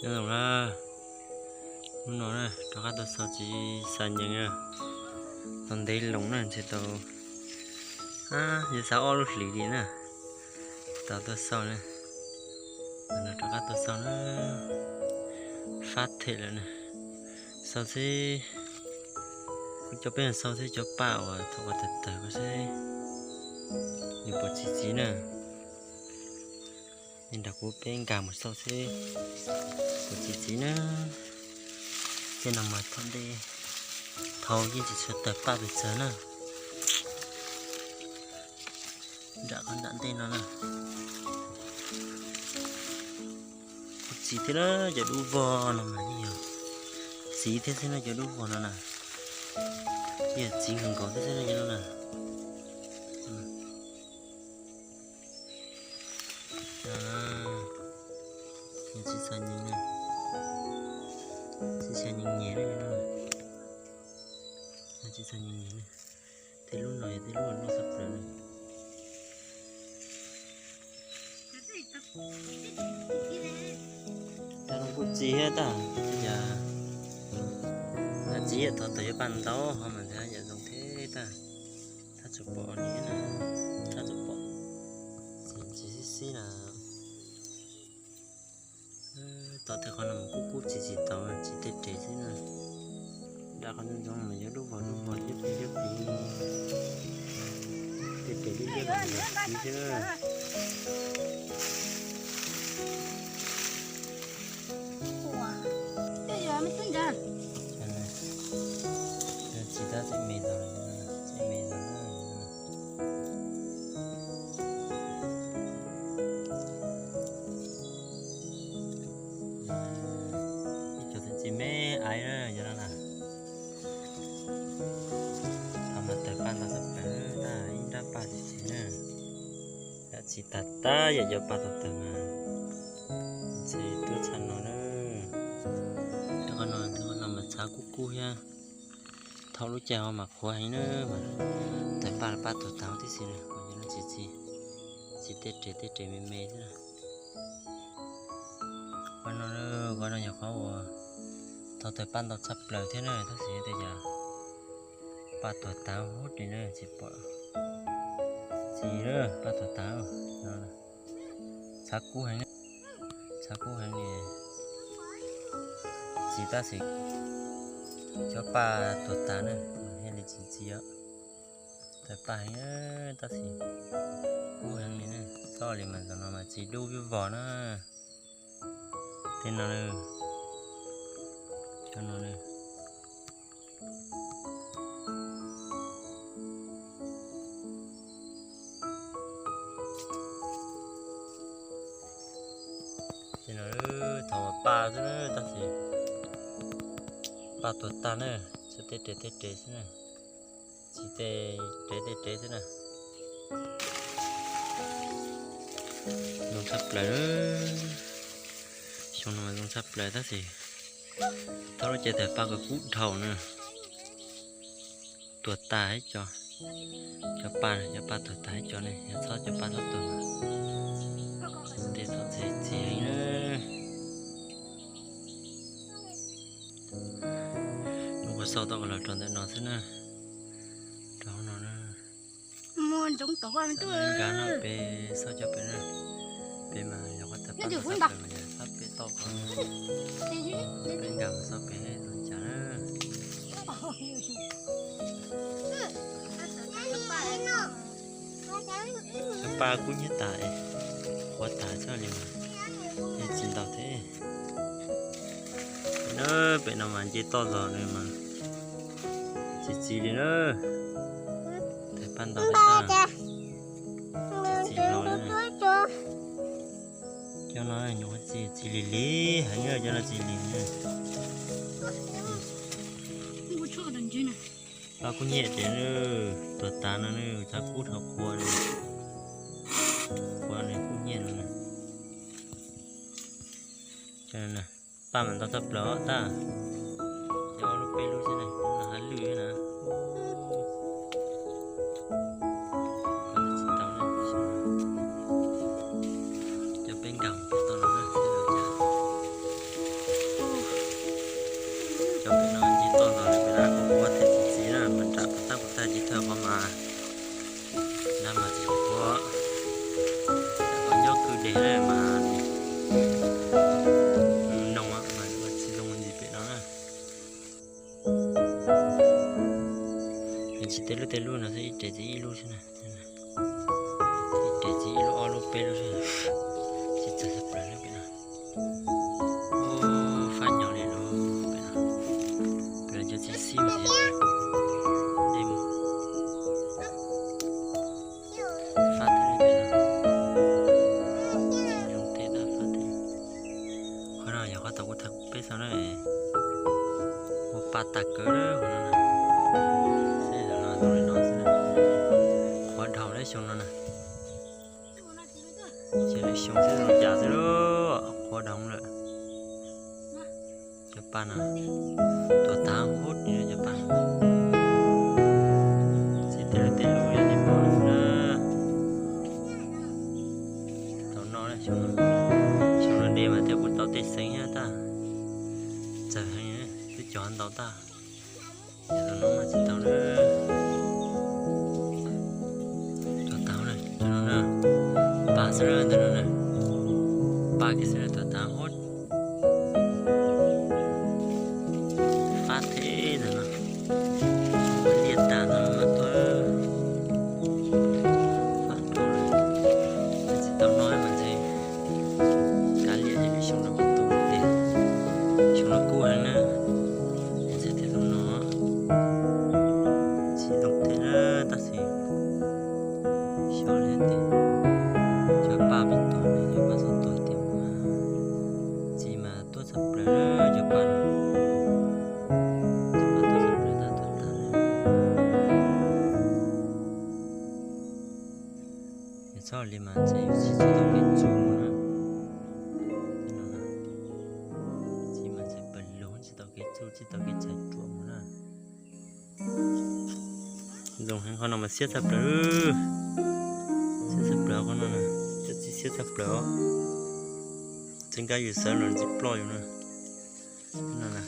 Nyob zoo na, hnub no na rov qab tuaj xauj txiv Xav Nyees na, tau ntev loo na ntshe tau, ntshe xav ob lub hlis li na, tau tuaj xauj na, rov qab tuaj xauj na, fab them lawm na, xauj xwb, kuv coj peb mus xauj xwb cov paj uas thaum ub tawg tawg ko xwb, nws puas txi txiv na. Nej nrog kuv peb nkag mus xauj seb puas txi txiv na. Tej no mas thaum ntej, thaum yeej tsis tshua tawg paj pes tsawg na. Nram qhov nram ntej no na, kuj txiv thiab na, cov dub vog no mas yeej yog txiv thiab xwb na, cov dub vog no na, yeej yog txiv nkaus nkaus thiab xwb na, cov no na. Txiv Xav Nyees, txiv Xav Nyees nyem na, txiv Xav Nyees nyem na. Tej lub no yog tej lub loj tshaj plaws na. Cov no kuj txi thiab tag, yam txiv yam thov tawm yuav paj ntau ho mas ntxhab yam zoo thiab tag. Thab tsuas pom li na, thab tsuas pom txi txi xib xib na. Tom tej qhov no mas kub kub txi tsis tau, txi tej rev xwb na. Nram qhov ntxoov ntxoov mas yuav dub vog dub vog liab plig liab plig. Tej rev liab liab mas txiv xwb na. Txiv tab txi me ntau, txi me ntau na. Ib co txiv txiv me aiv na yog no na. Thaum mas tawg paj ntau tshaj plaws, tab ib nrab paj txiv txiv na. Tab txiv tag tab yam cov paj tau tawg mas txiv tuaj tshaj no na. Qhov no, qhov no mas txhav kub kub thiab. Thaum lub caij ho mas qhuav heev na, mas tawg paj los paj tuag tag huv tib si na, txiv txiv, txiv tej rev tej rev me me xwb na. Qhov no, qhov no yog qhov uas thaum tawg paj ntau tshaj plaws thiab na, tab sis tej yam paj tuag tag huv li na, tsis pom txiv na, paj tuag tag. Txhav kub heev, txhav kub heev li. Txiv tab sis cov paj tuag tag na, thiaj li tsis txiv os. Tawg paj heev tab sis kub heev li na, txhob li mas tam no mas txiv dub vij vog na. Tej no, cov no. Tej no thaum paj xwb na, tab sis paj tuag tag na, tsuas tej rev tej rev xwb na, txiv tej rev tej rev xwb na. Zoo tshaj plaws, xyoo no zoo tshaj plaws tab sis thaum lub caij tawg paj ko kub dhau na. Tuag tag ib co, cov paj, cov paj tuag tag ib co ne, yog txhob cov paj txhob tuag mas tej txhob txiv txiv heev na. Hnub ua xauj tau los rau ntawm no xwb na, rau hauv no na. Nkag no pem xauj cov pem na, pem mas yog qhov tawg paj ntau tshaj plaws mas yog txhob pem tau ko, peb nkag mus xauj pem zoo cas na. Cov paj kub hnyiab tas, qhuav tas txhob li mas, txiv ntau thiab. Pem no, pem no mas nce toj zog no mas txiv txiv li na. Tawg paj ntau li na, txiv txiv hlo li na. Cov no nyuam qhuav txiv txiv lig lig heev, cov no txiv lig na. Paj kub hnyiab ces tuag tas no, txhav kub dhau qhuav, qhuav nws kub hnyiab no na. Paj mas ntau tshaj plaws tag, cov ob lub peb lub xwb na, lub no hav lwj na. Cov peb nkag pem toj no na, peb los cas. peb xav na, ua pa tag kawg hauv no na. Xwb no tau li no xwb, qhuav dhau lawm xyoo no na. Ces lwm xyoo xwb zoo cas xwb, qhuav dhau lawm. Cov pa no tuag tag huv li cov pa no. Txiv tej lub tej lub yog li no na. Tau noj xyoo no, xyoo no de mas thiaj kuj tau tej xeev thiab tag. Txawg heev, twb cog ntau tag. Cov no mas tsis tau na. Tuag tag na, cov no na. Pa xwb na ntawm no na. Pa kiag xwb na tuag tag huv. Fab thiab ntawm no. Liaj tas no mas tuag. Fab rau lawm. Tsis tau noj mas ntshe kav liam ces xyoo no kuj tu tiag. Xyoo no kub heev na. Ntshe thiaj zoo no. Tsis zoo thiab na, tab sis xyov li tias cov pa pem tuag, cov pa txhob tuag tiag mas. Txiv mas tuaj tshaj plaws cov pa no. Cov pa tuaj tshaj plaws tag tuag tag na. Yog txhob li mas ntshe yus tsis txhob tau kev txuj mus na. Txiv mas ntshe pawg lug tsis tau kev txuj tsis tau kev txhais ruam mus na. Zoo heev qhov no mas siab tshaj plaws. Siab tshaj plaws qhov no na. Cov txiv siab tshaj plaws os. Tseem nkag yus sawv los ntxim ploj yus na. No na.